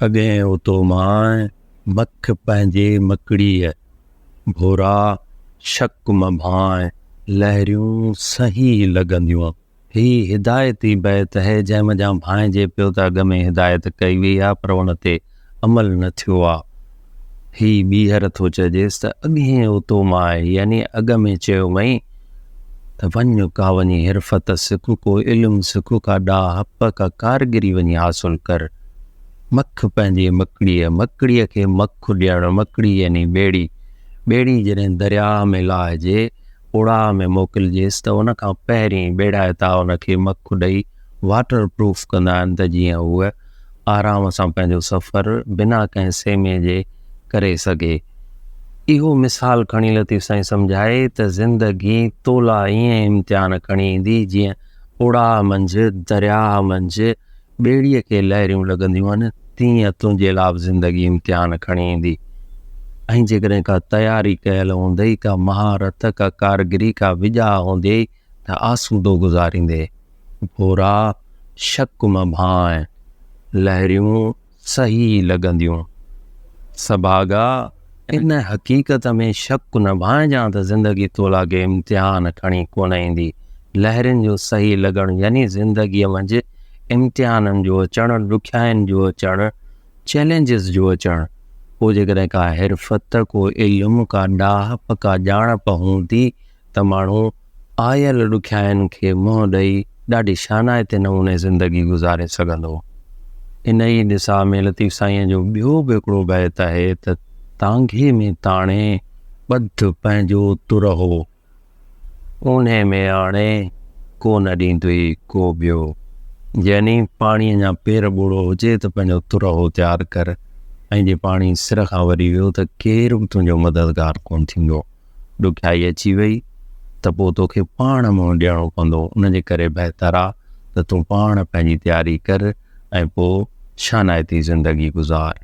اڳئين اوتو مانء، مک پنهنجي مڪڙيء، ڀورا شڪ م ڀانء، لهريون صحيح لڳنديون. هي هدايتي بيت اهي، جنهن منجهان ڀانئجي پيو ته اڳ ۾ هدايت ڪئي وئي آ، پر ان تي عمل نه ٿيو آ. هي ٻيهر ٿو چئجيس ته اڳئين اوتو مانء يعني اڳ ۾ چيومئين ته وڃ ڪا وڃي حرفت سک، ڪو علم سک، ڪا ڏاهپ، ڪا ڪارگري وڃي حاصل ڪر. مک پنهنجي مڪڙيء، مڪڙيء کي مک ڏيڻ، مڪڙي يعني ٻيڙي، ٻيڙي جڏهن درياهه ۾ لاهجي، اوڙاهه ۾ موڪلجيس ته ان کان پهرين ٻيڙائتا ان کي مک ڏئي واٽر پروف ڪندا آهن ته جيئن هوء آرام سان پنهنجو سفر بنا ڪنهن سيمي جي ڪري سگهي. اهو مثال کڻي لطيف سائين سمجهائي ته زندگي تولا ائين امتحان کڻي ايندي جيئن اوڙاهه منجهه، درياهه منجهه ٻيڙيء کي لهريون لڳنديون آهن، تيئن تنهنجي لاء به زندگي امتحان کڻي ايندي ۽ جيڪڏهن ڪا تياري ڪيل هوندئي، ڪا مهارت، ڪا ڪارگري، ڪا وڄاء هونديئي ته آسودو گذاريندين. ڀورا شڪ م ڀانء، لهريون صحيح لڳنديون. سڀاڳا، ان حقيقت ۾ شڪ نه ڀانئجان ته زندگي تو لاء ڪي امتحان کڻي ڪونه ايندي. لهرين جو صحيح لڳڻ يعني زندگيء منجهه امتحانن جو اچڻ، ڏکيائين جو اچڻ، چئلينجز جو اچڻ. پوء جيڪڏهن ڪا حرفت، ڪو علم، ڪا ڏاهپ، ڪا ڄاڻپ هوندي ته ماڻهو آيل ڏکيائين کي منهن ڏئي ڏاڍي شانائتي نموني زندگي گذاري سگهندو. انهيء ڏسا ۾ لطيف سائينء جو ٻيو به هڪڙو بيت آهي ته تانگهي ۾ تاڻي ٻڌ پنهنجو ترهو، اونهي ۾ آڻي ڪو نه ڏيندوئي ڪو ٻيو. يعني پاڻي اڃا پير ٻوڙو هجي ته پنهنجو ترهو تيار ڪر ۽ جي پاڻي سر کان وري ويو ته ڪير به تنهنجو مددگار ڪونه ٿيندو. ڏکيائي اچي وئي ته پوء توکي پاڻ منهن ڏيڻو پوندو، ان جي ڪري بهتر آ ته تون پاڻ پنهنجي تياري ڪر ۽ پوء شانائتي زندگي گذار.